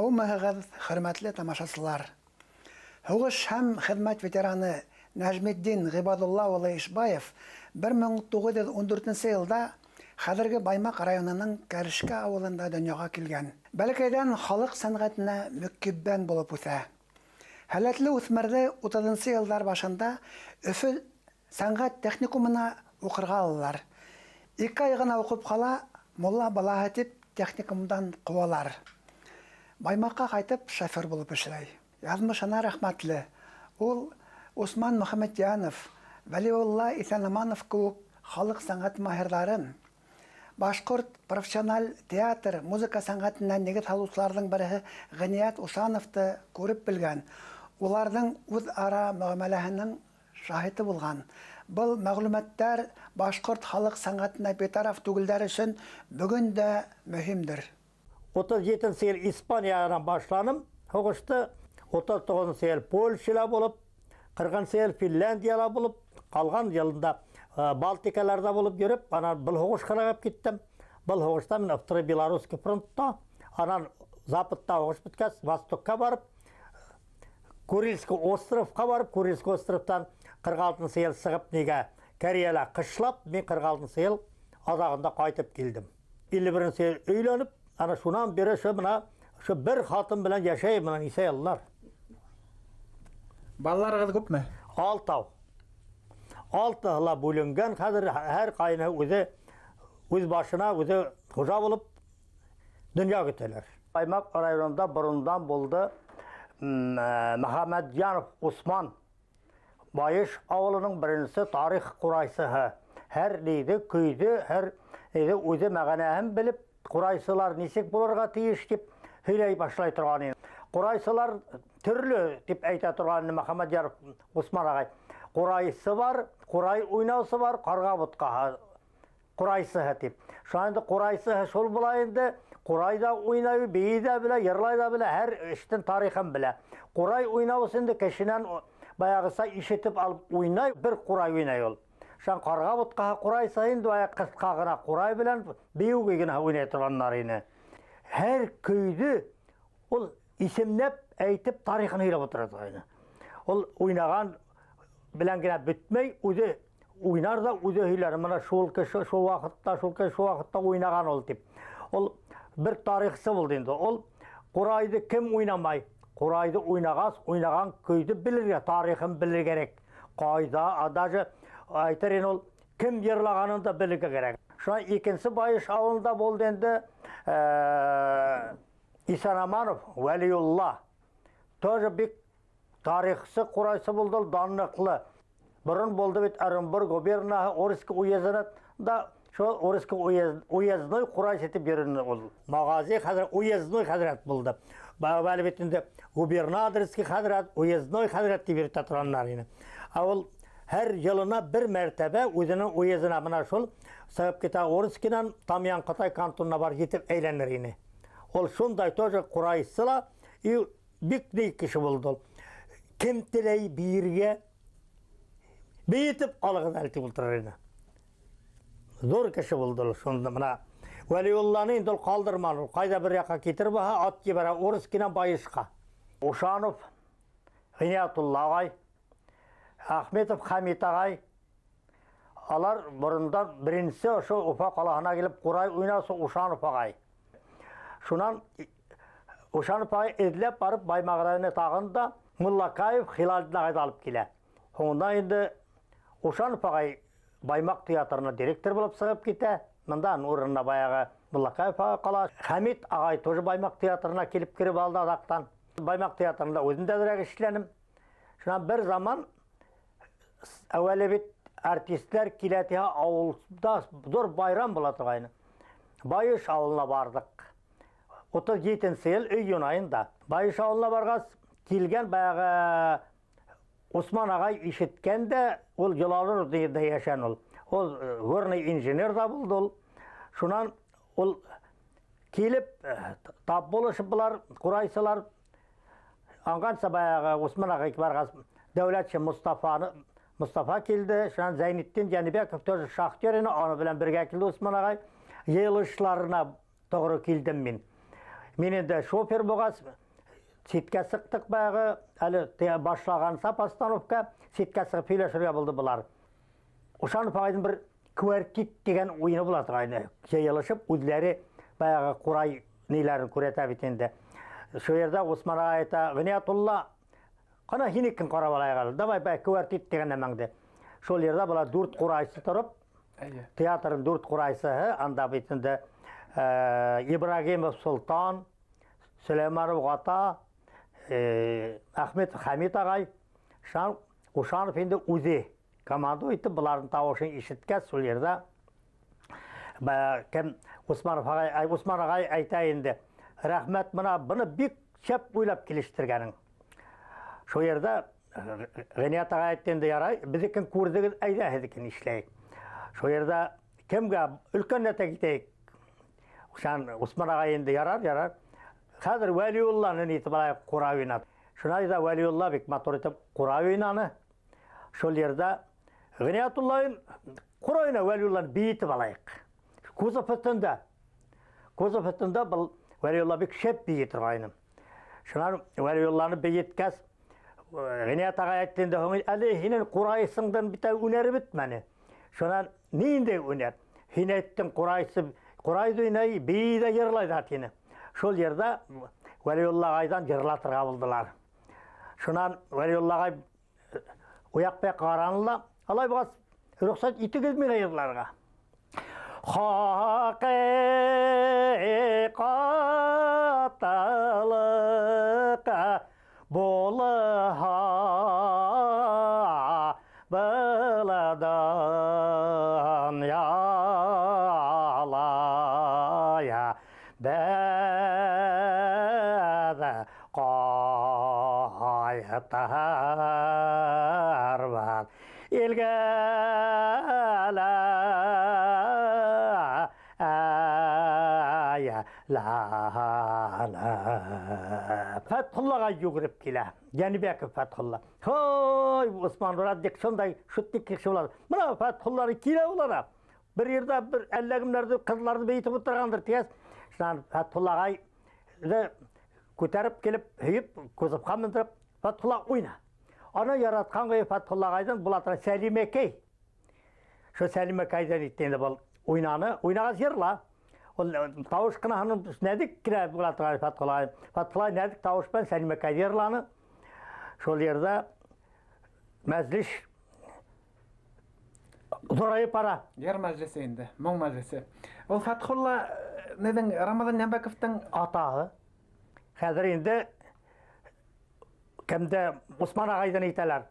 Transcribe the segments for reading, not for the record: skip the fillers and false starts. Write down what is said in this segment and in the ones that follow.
Һаумыһығыҙ, хөрмәтле тамашасылар! Һуғыш һәм хеҙмәт ветераны Нәжметдин Ғибадулла улы Ишбаев 1914 йылда хәҙерге Баймаҡ районының Кәрешкә ауылында донъяға килгән. Бәләкәйҙән халыҡ сәнғәтенә мөкиббән булып үҫә. Һәләтле үҫмерҙе 30 йылдар башында Өфө сәнғәт техникумына уҡырға алалар. 2 ай ғына уҡып ҡала, мулла балаһы тип техникумдан ҡыуалар. Баймаҡҡа ҡайтып шофер булып эшләй. Яҙмышына рәхмәтле. Ул Усман Мөхәммәтйәнов, Вәлиулла Иҫәнаманов кеүек халыҡ сәнғәт маһирҙарын, башҡорт профессиональ театр, музыка сәнғәтенә нигеҙ һалыусыларҙың береһе Ғиниәт Ушановты күреп белгән, уларҙың үҙ-ара мөғәмәләһенең шаһиты булған. Был мәғлүмәттәр башҡорт халыҡ сәнғәтенә битараф түгелдәр өсөн бөгөн дә мөһимдер. 37 йыл Испаниянан башланым һуғышты, 39 йыл Польшала булып, 40 йыл Финляндияла булып, ҡалған йылында Балтикаларҙа булып йөрөп, анан был һуғышҡа ҡарап киттем. Был һуғышта мин Второй Белорусский фронтта, анан Западта һуғыш бөткәс, Востокка барып, Курильский островҡа барып, Курильский островтан 46 йыл сығып нигә Кореяла ҡышлап, мин 46 йыл аҙағында ҡайтып килдем. 51 йыл өйләнеп, ана шунан бире шул мына шул бер хатын белән йәшәйем, мына нисә йыллар. Балаларығыҙ күпме? 6. 6 ла бүленгән, хәҙер һәр ҡайны үҙе үҙ башына үҙе хужа булып донъя көтәләр. Баймаҡ районында борондан булды Мөхәммәтйәнов Усман Байыш ауылының беренсе тарих ҡурайсыһы. Һәр ниҙе көйҙө, һәр ниҙе үҙе мәғәнәһен белеп, ҡурайсылар нисек булырға тейеш тип һөйләй башлай торған ине. Ҡурайсылар төрлө тип әйтә торған ине Мөхәммәтйәнов Усман ағай. Ҡурайсы бар, ҡурай уйнаусы бар, ҡарға бутҡаһы ҡурайсыһы тип. Шунан инде ҡурайсыһы шул була инде, ҡурай ҙа уйнай, бейей ҙә белә, йырлай ҙа белә, һәр эштең тарихын белә. Ҡурай уйнаусы инде кешенән баяғыса ишетеп алып уйнай, бер ҡурай уйнай ул. Шунан ҡарға бутҡаһы ҡурайсы инде баяғы ҡыҫҡа ғына ҡурай белән бейеүгә генә уйнай торғандар ине. Һәр көйҙө ул исемләп әйтеп тарихын һөйләп ултыра торғайны. Ул уйнаған белән генә бөтмәй, үҙе уйнар ҙа үҙе һөйләр. Мына шул кеше шул ваҡытта, шул кеше шул ваҡытта уйнаған ул тип. Ул бер тарихсы булды инде. Ул ҡурайҙы кем уйнамай? Ҡурайҙы уйнағас, уйнаған көйҙө белергә, тарихын белергә кәрәк. Ҡайҙа, даже әйтер ине ул кем йырлағанын да белергә кәрәк. Шунан икенсе Байыш ауылында булды инде, Исанаманов Вәлиулла. Тоже бик тарихсы ҡурайсы булды ул, данлыҡлы. Борон булды бит Оренбург губернаһы Орск уезына да шул Орск уездной ҡурайсы итеп йөрөнө ул. Мағази хәҙрәт, уездной хәҙрәт булды. Бәле бит инде губернаторский хәҙрәт, уездной хәҙрәт тип йөрөтә торғандар ине. Ә ул һәр йылына бер мәртәбә үҙенең уездына мына шул сығып китә Орскинан Тамьян Ҡытай кантонына барып етеп әйләнер ине. Ул шундай тоже ҡурайсы ла, и бик ни кеше булды ул. Кем теләй бейергә, бейетеп алығыҙ әле тип ултырыр ине. Ҙур кеше булды ул шунда мына. Вәлиулланы инде ул ҡалдырманы. Ул ҡайҙа бер яҡҡа китер булһа, ат ебәрә Орскинан Байышҡа. Ушанов Ғиниәтулла ағай, Ахметов Хәмит ағай, алар борондан беренсе ошо Уфа ҡалаһына килеп ҡурай уйнаусы Ушанов ағай. Шунан Ушанов ағай эҙләп барып Баймаҡ районы тағын да Муллакаев Хилалдин ағайҙы алып килә. Һуңынан инде Ушанов ағай Баймаҡ театрына директор булып сығып китә. Мында урынына баяғы Муллакаев ағай ҡала. Хәмит ағай тоже Баймаҡ театрына килеп кереп алды аҙаҡтан. Баймаҡ театрында үҙем дә әҙерәк эшләнем. Шунан бер заман әүәле бит артистлар килә тиһә, ауылда ҙур байрам була торғайны. Байыш ауылына барҙыҡ. 37 йыл июнь айында. Байыш ауылына барғас, килгән баяғы Усман ағай ишеткән дә, ул Йолалыр дигәндә йәшән ул. Ул горный инженер ҙа булды ул. Шунан ул килеп, тап булышып былар, ҡурайсылар. Аңғанса баяғы Усман ағай барғас, Дәүләтше Мустафа килде. Шунан Зәйнетдин Йәнибәков тоже шахтер ине, аны белән бергә килде Усман ағай. Йыйылышларына тоғро килдем мин. Мин инде шофер булғас, ситкә сыҡтыҡ баяғы, әле башлағанса постановка, ситкә сығып һөйләшергә булды былар. Ушанов ағайҙың бер квартет тигән уйыны була торғайны. Йыйылышып, үҙләре баяғы ҡурай ниләрен күрәтә бит инде. Шул ерҙә Усман ағай әйтә, Ғиниәтулла, ҡана һинекен ҡарап алайыҡ әле, давай бай квартет тигән нәмәңде. Шул ерҙә былар 4 ҡурайсы тороп, театрҙың 4 ҡурайсыһы, анда бит инде Ибрагимов Солтан, Сөләйманов Ғата, Әхмәтов Хәмит ағай, Ушанов инде үҙе команда итеп быларҙың тауышын ишеткәс, шул ерҙә кем Усманов ағай, Усман ағай әйтә инде, рәхмәт, бына быны бик шәп уйлап килештергәнең. Шул ерҙә Ғиниәт ағай әйтте инде, ярай, беҙҙекен күрҙегеҙ, әйҙә һеҙҙекен эшләйек. Шул ерҙә кемгә өлкәнләтә китәйек? Усман ағай инде ярар, ярар. Хәҙер Вәлиулланы нитеп алайыҡ, ҡурай уйнап. Шунай ҙа Вәлиулла бик матур итеп ҡурай уйнаны. Шул ерҙә Ғиниәтуллайын ҡурай уйна, Вәлиулланы бейетеп алайыҡ. Кузов өҫтөндә. Кузов өҫтөндә был Вәлиулла бик шәп бейей торғайны. Шунан Вәлиулланы бейеткәс, Ғиниәт ағай әйтте инде, һуң әле һинең ҡурайсыңдан бит үнәре бөтмәне. Шунан ниндәй үнәр? Һин әйттең, ҡурайсы, ҡурайҙы уйнай, бейей ҙә йырлай ҙа тине. Шул ерҙә Вәлиулла ағайҙан йырлатырға булдылар. Шунан Вәлиулла ағай уяҡ бияҡ ҡараны ла, алай булғас, рөхсәт итегеҙ миңә йырларға. Хаҡиҡатлыҡҡа булһа быладан ялая бәҙ ҡайтарбаҙ илгә лә Фәтхуллаға йүгереп килә. Йәнибәков Фәтхулла. Һой, Усман Радик шундай шутник кеше була. Бына Фәтхуллары килә улара. Бер ерҙә бер әллә кемдәрҙе, ҡыҙларҙы бейетеп ултырғандыр тигәс, шунан Фәтхулла ағайҙы күтәреп килеп, һөйөп, кузовҡа мендереп, Фәтхулла уйна. Аны яратҡан ҡуйы Фәтхулла ағайҙың була тора Сәлимәкәй. Шул Сәлимәкәйҙән итте инде был уйнаны. Уйнағас йырла. Ул тауыш ҡына һының нәҙек кенә була торған Фәтхулла ағай. Фәтхулла нәҙек тауыш менән Сәлимәкәй йырланы. Шул ерҙә мәжлес ҙурайып бара. Йыр мәжлесе инде, моң мәжлесе. Ул Фәтхулла неҙең Рамаҙан Йәнбәковтың атаһы. Хәҙер инде кемде Усман ағайҙан әйтәләр.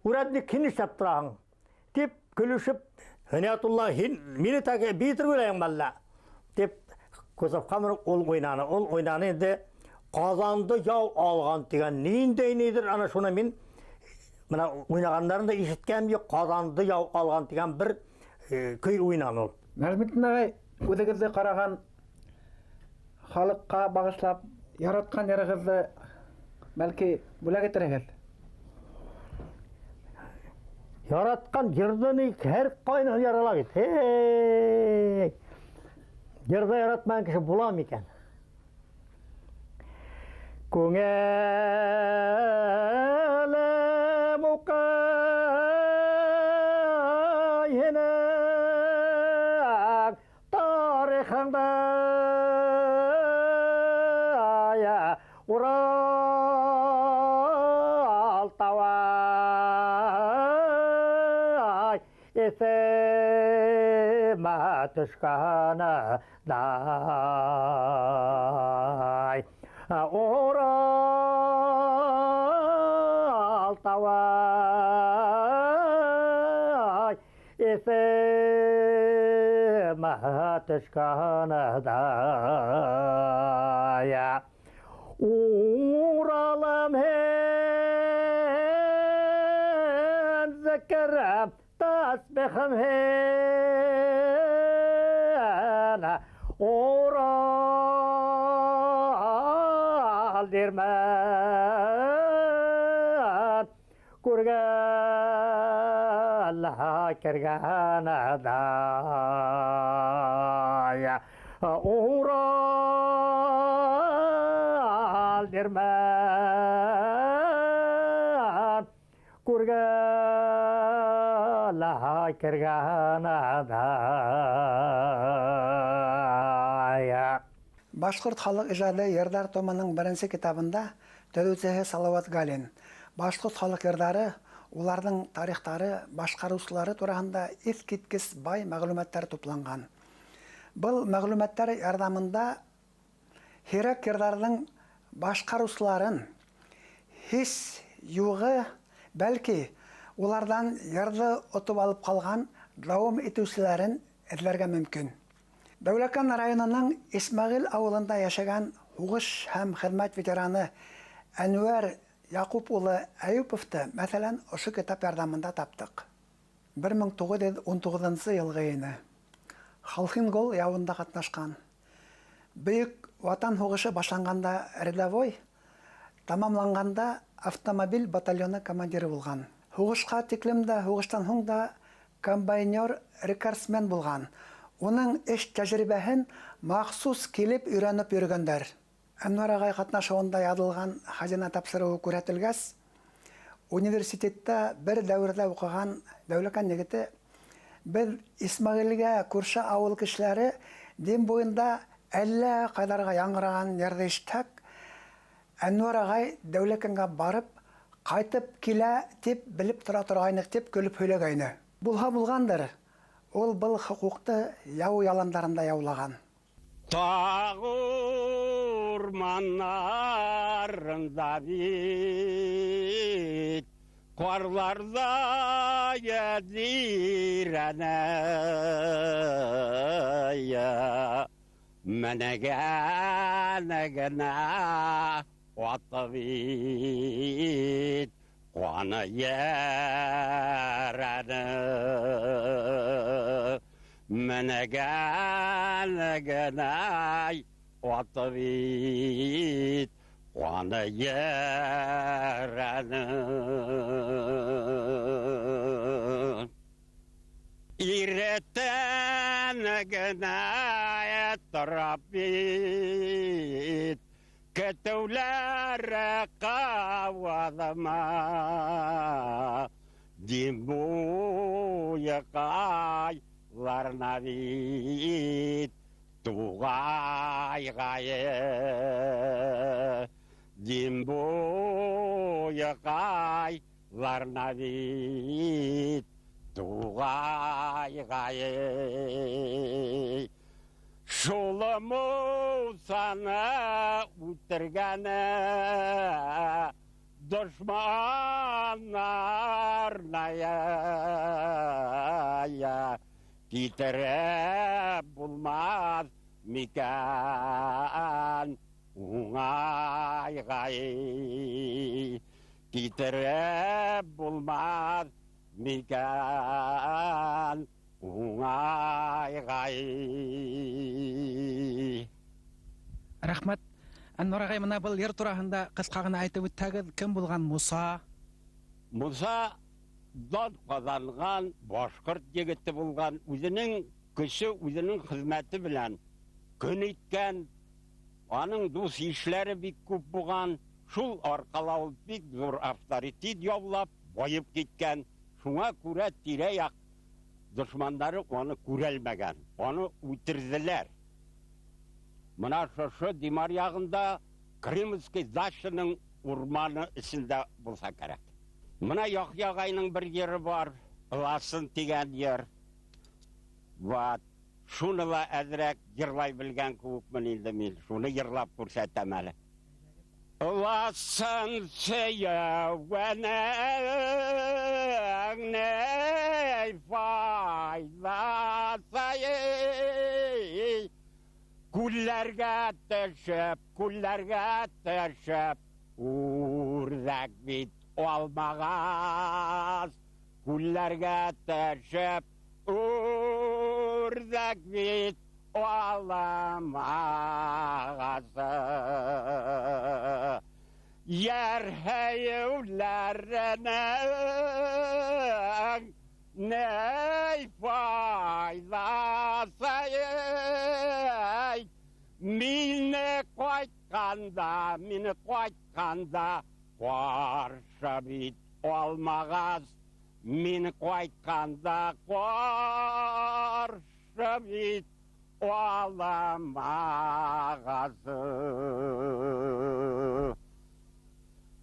Урядник, һин нишләп тораһың? Тип көлөшөп, Ғиниәтулла, һин мине тәге бейетер уйлайһыңмы әллә? Тип кузовҡа менеп ул уйнаны. Ул уйнаны инде Ҡаҙанды яу алған тигән ниндәй ниҙер, ана шуны мин бына уйнағандарын да ишеткәнем юҡ. Ҡаҙанды яу алған тигән бер көй уйнаны ул. Нәжметдин ағай, үҙегеҙҙе ҡараған халыҡҡа бағышлап яратҡан йырығыҙҙы бәлки бүләк итерһегеҙ? Яратҡан йырҙы ни һәр ҡайны ярала бит. Эй! Йырҙы яратмаған кеше буламы икән? Күңелем уҡый һинең тарихыңды, Урал тауай, иҫемә төшкәндай. Урал тауай, иҫемә төшкәндай. Уралым һин зикерем, тәсбихым һин, Урал дирмән, күргән кергән дай. Урал тегермән күргә лай кергән адай. Башҡорт халыҡ ижады йырҙар томының беренсе китабында төҙөүсеһе Салауат Галин башҡорт халыҡ йырҙары, уларҙың тарихтары, башҡарыусылары тураһында иҫ киткес бай мәғлүмәттәр тупланған. Был мәғлүмәттәр ярҙамында һирәк йырҙарҙың башҡарыусыларын һис юғы, бәлки уларҙан йырҙы отоп алып ҡалған дауам итеүселәрен эҙләргә мөмкин. Дәүләкән районының Исмәғил ауылында йәшәгән һуғыш һәм хеҙмәт ветераны Әнүәр Яҡуп улы Әйүповты, мәҫәлән, ошо китап ярҙамында таптыҡ. 1919 йылғы ине. Халхин-Гол яуында ҡатнашҡан. Бөйөк Ватан һуғышы башланғанда рядовой, тамамланғанда автомобиль батальоны командиры булған. Һуғышҡа тиклем дә, һуғыштан һуң да комбайнер, рекордсмен булған. Уның эш тәжрибәһен махсус килеп өйрәнеп йөрөгәндәр. Әнүәр ағай ҡатнашыуында яҙылған хазина тапшырыуы күрһәтелгәс, университетта бер дәүерҙә уҡыған Дәүләкән егете беҙ Исмәғилгә күрше ауыл кешеләре Дим буйында әллә ҡайҙарға яңғыраған йырҙы ишетһәк, Әнүәр ағай Дәүләкәнгә барып ҡайтып килә тип белеп тора торғайныҡ тип көлөп һөйләгәйне. Булһа булғандыр, ул был хоҡуҡты яу яландарында яулаған. Тағы урманнарында бит ҡарларҙа йәҙирәнә менәгән генә аты бит ҡаны йәрәне менәгән генә аты бит ҡаны йәрәне. Иртән генә тороп бит көтөүләр ҡауаҙыма Дим буйы ҡайларына бит туғайғайы Дим буйы ҡайларына бит туғайғайы Шулы Мусаны үтергәне дошманнарына китереп булмаҫ микән уңайғай китереп булмаҫ микән уңайғай. Рәхмәт. Әнүәр ағай, бына был йыр тураһында ҡыҫҡа ғына әйтеп үтһәгеҙ, кем булған Муса? Муса дан ҡаҙанған башҡорт егете булған, үҙенең көсө, үҙенең хеҙмәте белән көн иткән, аның дуҫ ишләре бик күп булған, шул арҡала ул бик ҙур авторитет яулап, байып киткән. Шуңа күрә тирә-яҡ дошмандары уны күрәлмәгән, уны үтерҙеләр. Мына шошо Димар яғында Крымский дачаның урманы эсендә булһа кәрәк. Мына Яхъя ағайның бер ере бар, Ыласын тигән ер. Вот. Шуны ла әҙерәк йырлай белгән кеүекмен инде мин. Шуны йырлап күрһәтәм әле. Ыласын сөйәүенең ни файҙасы? Күлләргә төшөп, күлләргә төшөп, үрҙәк бит алмағас. Күлләргә төшөп, үрҙәк бит алмағас. Йәр һөйөүләренең ни файҙасы? Мине ҡайҙа Ҡайтҡанда, мине ҡайтҡанда ҡаршы бит алмағас. Мине ҡайтҡанда ҡаршы бит аламағас.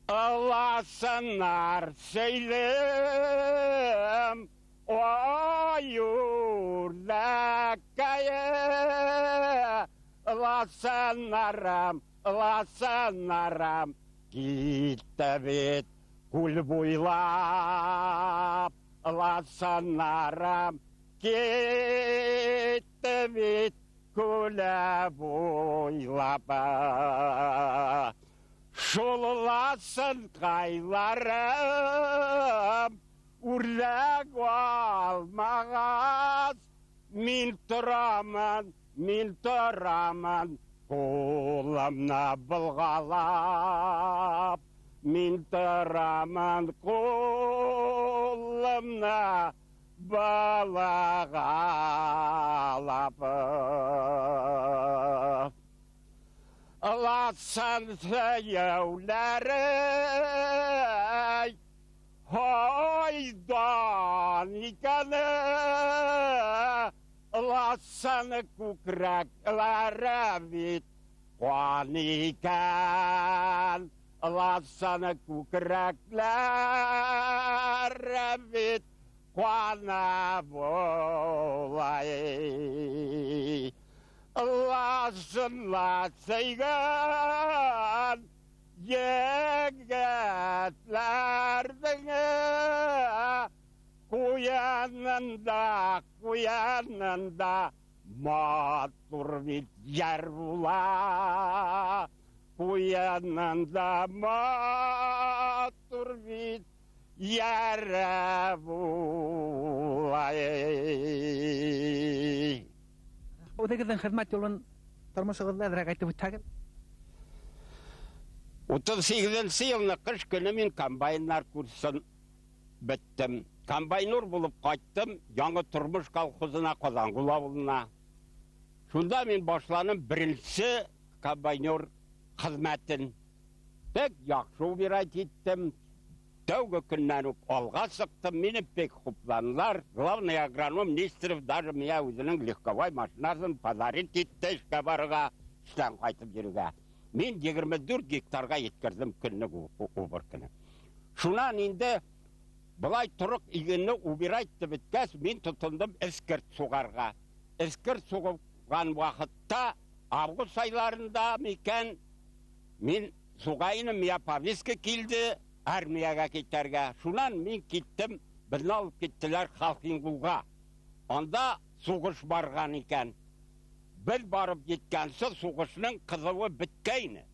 Ыласынар сөйлем, ой, үрҙәккәйе. Ыласынарым, ыласынарым, китте бит күл буйлап. Ыласынарым, китте бит күле буйлап. Шул ыласын ҡайларым, үрләк алмағас. Мин торамын, мин торамын, ҡулымны болғалап. Мин торамын, ҡулымны балағалап. Ыласан һөйәүләре, һайҙан икәне. Ыласан күкрәкләре бит ҡан икән. Ыласан күкрәкләре бит ҡана булай. Ыласынла сөйгән егетләрҙең ҡуянында, ҡуянында матур бит йәр була. Ҡуянында матур бит йәр була. Үҙегеҙҙең хеҙмәт юлын, тормошоғоҙҙо әҙерәк әйтеп үтһәгеҙ. 38-нсе йылны ҡыш көнө мин комбайндар курсын бөттөм. Комбайнер булып ҡайттым Яңы тормош колхозына, Ҡаҙанғол ауылына. Шунда мин башланым беренсе комбайнер хеҙмәтен. Бик яҡшы убирать иттем. Тәүге көннән үк алға сыҡтым, мине бик хупланылар. Главный агроном Нестеров даже миңә үҙенең легковой машинасын подарить итте эшкә барырға, эштән ҡайтып йөрөргә. Мин 24 гектарға еткерҙем көнлөк уборканы. Шунан инде былай тороҡ игенне убирать итеп бөткәс, мин тотондом эскерт суғарға. Эскерт суғған ваҡытта, август айларында микән, мин суғайным, миңә повестка килде армияға китәргә. Шунан мин киттем, беҙҙе алып киттеләр Халхингулға. Анда суғыш барған икән. Беҙ барып еткәнсе суғышның ҡыҙыуы бөткәйне.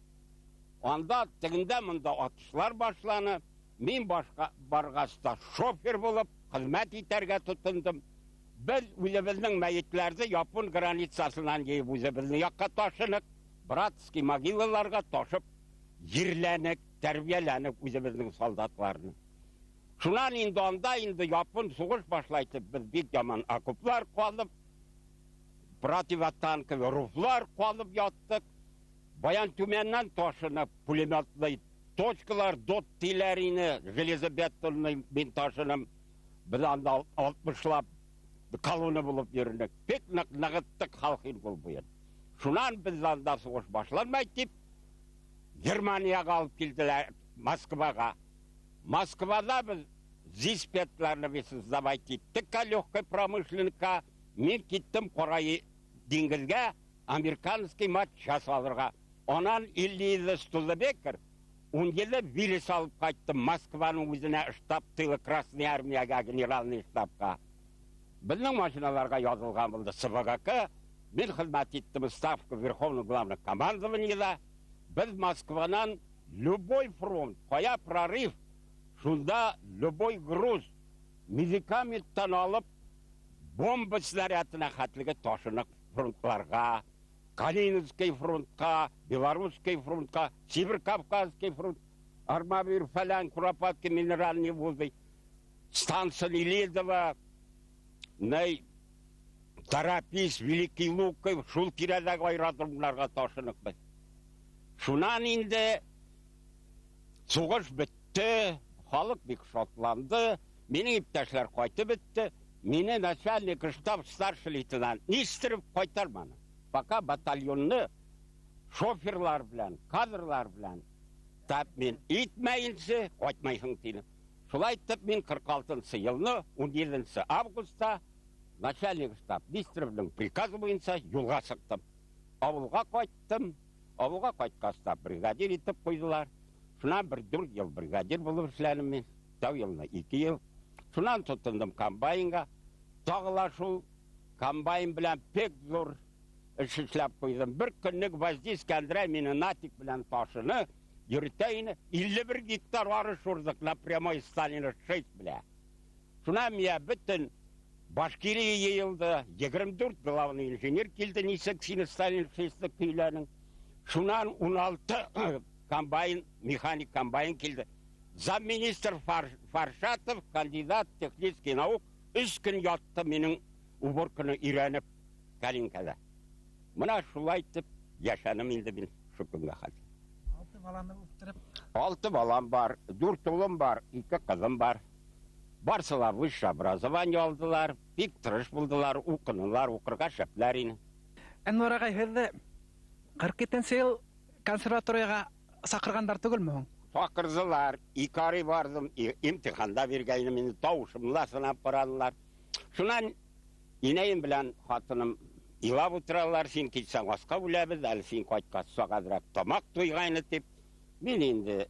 Анда тегендә мында атышлар башланы. Мин башҡа барғас та шофер булып хеҙмәт итәргә тотондом. Беҙ үҙебеҙҙең мәйетләрҙе япон границасынан йыйып үҙебеҙҙең яҡҡа ташыныҡ, братский могилаларға ташып ерләнек, тәрбиәләнек үҙебеҙҙең солдатларны. Шунан инде анда инде япон суғыш башлай тип беҙ бик яман окоплар ҡаҙып, противотанковый рвлар ҡаҙып яттыҡ. Баян Түмәннән ташынып пулеметный точкалар, дот тиләр ине, железобетонный мин ташыным. Беҙ анда алтмышлап колонна булып йөрөнөк. Бик ныҡ нығыттыҡ Халхингол буйын. Шунан беҙ анда суғыш башланмай тип Германияға алып килделәр, Москваға. Москвала беҙ ЗИС-5-ләрне беҙ создавать иттек легкой промышленникка. Мин киттем Ҡара диңгеҙгә американский матчасть алырға. Онан 57 Студебекер, 17 Виллис алып ҡайттым Москваның үҙенә штаб тылы Красной Армияға, генеральный штабҡа. Беҙҙең машиналарға яҙылған булды СВГК. Мин хеҙмәт иттем ставка Верховного Главного Командованиеда. Беҙ Москванан любой фронт, ҡая прорыв, шунда любой груз, медикаменттан алып, бомба снарядына хәтлеге ташыныҡ фронтларға, Калининский фронтҡа, Белорусский фронтҡа, Северокавказский фронт, Армавир, фәлән, Куропатки, минеральный воды, станция Нелидово, Ней, Торопись, Великий Луков, шул тирәләге аэродромдарға ташыныҡ беҙ. Шунан инде суғыш бөттө, халыҡ бик шатланды, минең иптәшләр ҡайтып бөттө. Мине начальник штаб старший лейтенант Нестеров ҡайтарманы. Пока батальонны шоферлар белән, кадрлар белән тәэмин итмәйенсә ҡайтмайһың тине. Шулай итеп мин 46 йылны 17 августта начальник штаб Нестеровның приказы буйынса юлға сыҡтым. Ауылға ҡайттым. Ауылға ҡайтҡас та бригадир итеп ҡуйҙылар. Шунан бер 4 йыл бригадир булып эшләнем мин. Тәү йылны 2 йыл. Шунан тотондом комбайнға. Тағы ла шул комбайн белән бик ҙур эш эшләп ҡуйҙым. Бер көнлөк Воздейский Андрей мине натик белән ташыны йөрөтә ине. 51 гектар арыш урҙыҡ на прямой Сталина 6 белә. Шунан миңә бөтөн Башкирия йыйылды, 24 главный инженер килде, нисек һин Сталин 6-ты көйләнең. Шунан 16 комбайн, механик комбайн килде. Замминистр Фаршатов, кандидат технических наук, 3 көн ятты минең уборканы өйрәнеп Калинкада. Мына шулай итеп йәшәнем инде мин шу көнгә хәтле. 6 баланы үҫтереп. 6 балам бар, 4 улым бар, 2 ҡыҙым бар. Барысы ла высшее образование алдылар, бик тырыш булдылар, уҡынылар, уҡырға шәпләр ине. Әнүәр ағай, һеҙҙе 42 йыл консерваторияға саҡырғандар түгелме һуң? Саҡырҙылар, 2 ай барҙым, имтиханда биргәйнем, инде тауышымды ла сынап ҡаранылар. Шунан инәйем белән хатыным илап ултыралар, һин китсәң асҡа үләбеҙ, әле һин ҡайтҡас саҡ әҙерәк тамаҡ туйғайны тип. Мин инде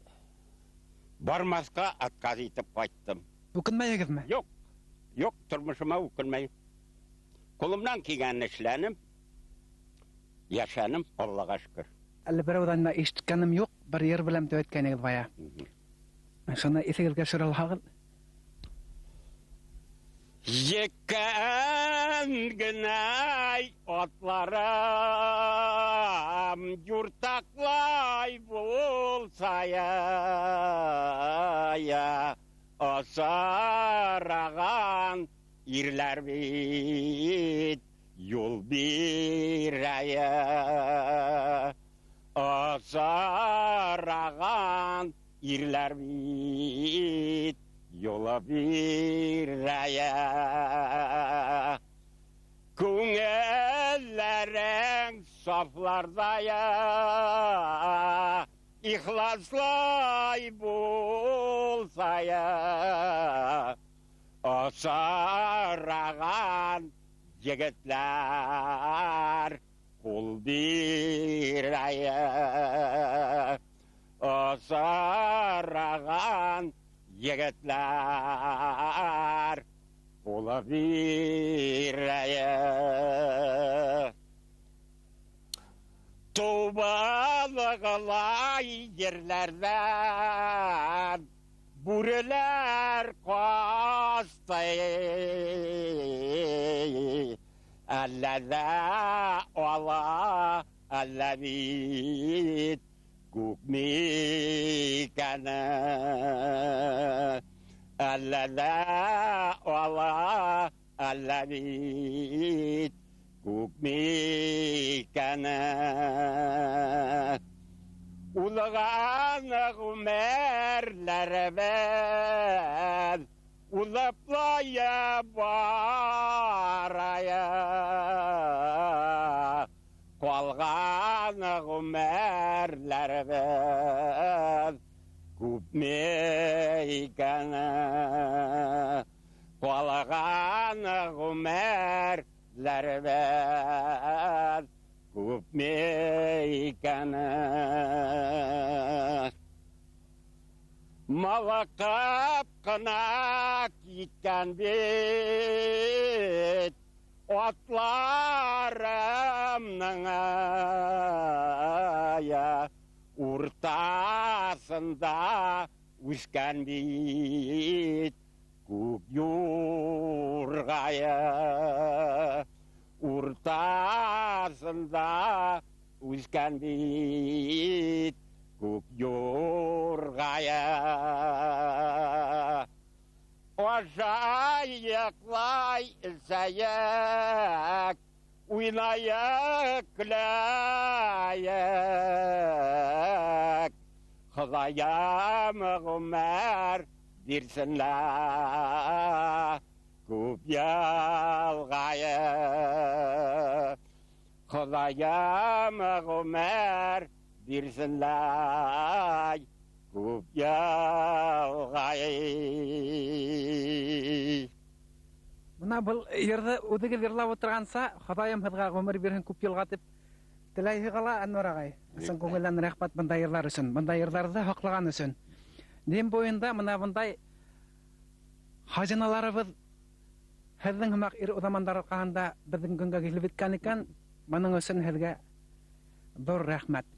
бармаҫҡа отказ итеп ҡайттым. Үкенмәйегеҙме? Юҡ, юҡ, тормошома үкенмәйем. Ҡулымдан килгәнен эшләнем, йәшәнем, Аллаға шөкөр. Әле берәүҙән дә ишеткәнем юҡ, бер йыр беләм тип әйткәнегеҙ бая. Шуны иҫегеҙгә төшөрә алһағыҙ. Еккән генә атларым юртаҡлай булса я, асараған ирләр бит юл бирә. Асараған ирләр бит юл бирә. Күңелләрең сафларда я, ихласлай булса я, асараған егетләр ҡул бирә. Асараған егетләр ҡул бирә. Тубалығылай ерләрҙән бүреләр ҡасты. Әллә ҙә ала, әллә бит күпме икәне. Әллә ҙә ала, әллә бит күпме икәне. Улаған ғүмерләребеҙ улаплая барая. Ҡалған ғүмерләребеҙ күпме икәне. Ҡалған ғүмерләребеҙ күпме икәне. Малаҡап ҡына киткән бит атларымның ая, уртаһында үҫкән бит күк юрғая. Уртаһында үҫкән бит күк юрғая. Ашайыҡлай сәйәк Уйнайыҡ, көләйек. Хоҙайым ғүмер бирһен лә күп йылғайы. Хоҙайым ғүмер бирһен лә күп йылғайы. Бына был йырҙы үҙегеҙ йырлап ултырғанса, Хоҙайым һеҙгә ғүмер бирһен күп йылға тип теләйһегеҙ ала, Әнүәр ағай. Ысын күңелдән рәхмәт бындай йырлар өсөн, бындай йырҙарҙы һаҡлаған өсөн. Дим буйында бына бындай хазиналарыбыҙ һеҙҙең һымаҡ ир уҙамандар арҡаһында беҙҙең көнгә килеп еткән икән, бының өсөн һеҙгә ҙур рәхмәт.